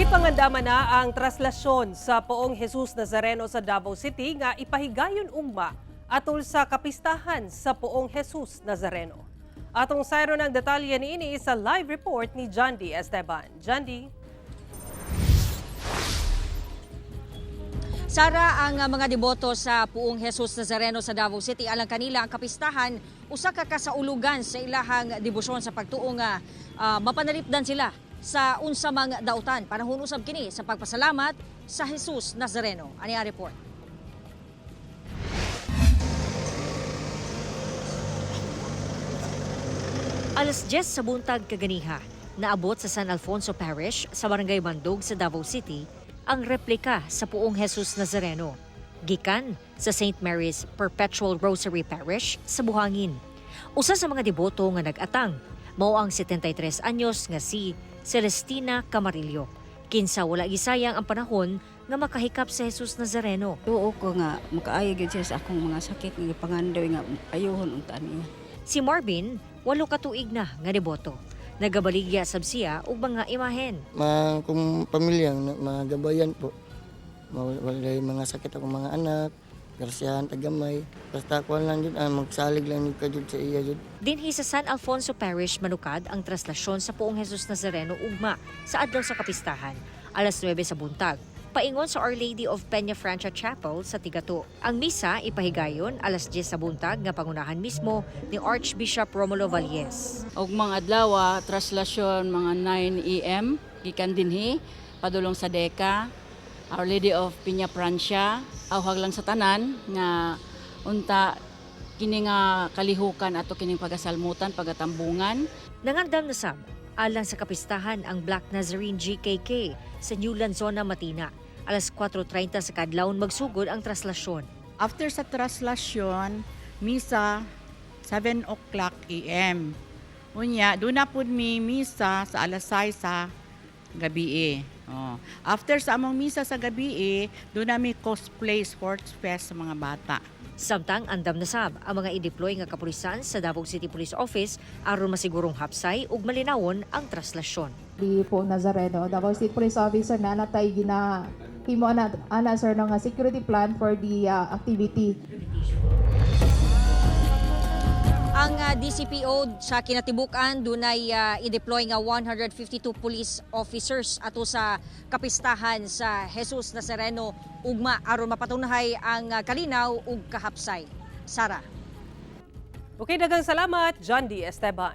Gipangandaman na ang traslasyon sa Poong Jesus Nazareno sa Davao City nga ipahigayon ugma atol sa kapistahan sa Poong Jesus Nazareno. Atong sayron ang detalye niini sa live report ni John D. Esteban. John D. Sara, ang mga deboto sa Puong Jesus Nazareno sa Davao City, alang kanila ang kapistahan usa ka kasaulugan sa ilahang debosyon sa pagtuo nga mapanalipdan sila sa unsa mang dautan. Panahon usab kini sa pagpasalamat sa Jesus Nazareno. Ani ang report. Alas 10 sa buntag kaganiha, naabot sa San Alfonso Parish sa Barangay Mandog sa Davao City ang replika sa Puong Jesus Nazareno. Gikan sa St. Mary's Perpetual Rosary Parish sa Buhangin. Usa sa mga deboto nga nag-atang, mao ang 73 anyos nga si Celestina Camarillo. Kinsa wala gisayang ang panahon nga makahikap sa Jesus Nazareno. Tuo ko nga makaayo gyud siya sa akong mga sakit nga gipangandoy nga ayuhon unta niya. Si Marvin, 8 ka tuig na nga deboto. Nagabaligya sab siya og mga imahen. Ma kung pamilya na magabayan po. Walay mga sakit akong mga anak, grasyahan tagamay. Basta kuan lang jud, magsalig lang jud ka jud sa iya jud. Dinhi sa San Alfonso Parish, manukad ang traslasyon sa Poong Jesus Nazareno ugma sa adlaw sa kapistahan, alas 9 sa buntag. Paingon sa Our Lady of Peña Francia Chapel sa Tigato. Ang misa ipahigayon alas 10 sa buntag nga pangunahan mismo ni Archbishop Romulo Valles. Og mga adlaw, traslasyon mga 9 AM gikan dinhi padulong sa Deka, Our Lady of Peña Francia. Awhag lang sa tanan nga unta kini nga kalihukan ato kining pagasalmutan, pagatambungan. Nangandam na sab alang sa kapistahan ang Black Nazarene GKK sa New Lanzona, Matina. Alas 4:30 sa kadlawon magsugod ang traslasyon. After sa traslasyon, misa 7 o'clock AM. Unya, doon na pud mi misa sa alas 6 sa gabi eh. Oh. After sa among misa sa gabi eh, doon na mi cosplay sports fest sa mga bata. Samtang andam na sab ang mga i-deploy nga kapulisan sa Davao City Police Office aron masigurong hapsay ug malinawon ang traslasyon. Di po Nazareno, Davao State Police Officer na natay gina himo ana ana, sir, no, nga security plan for the activity. Ang DCPO sa kinatibuk-an dunay i-deploy nga 152 police officers ato sa kapistahan sa Jesus Nazareno ugma aron mapatunhay ang kalinaw ug kahapsay. Sara. Okay, daghang salamat, John D. Esteban.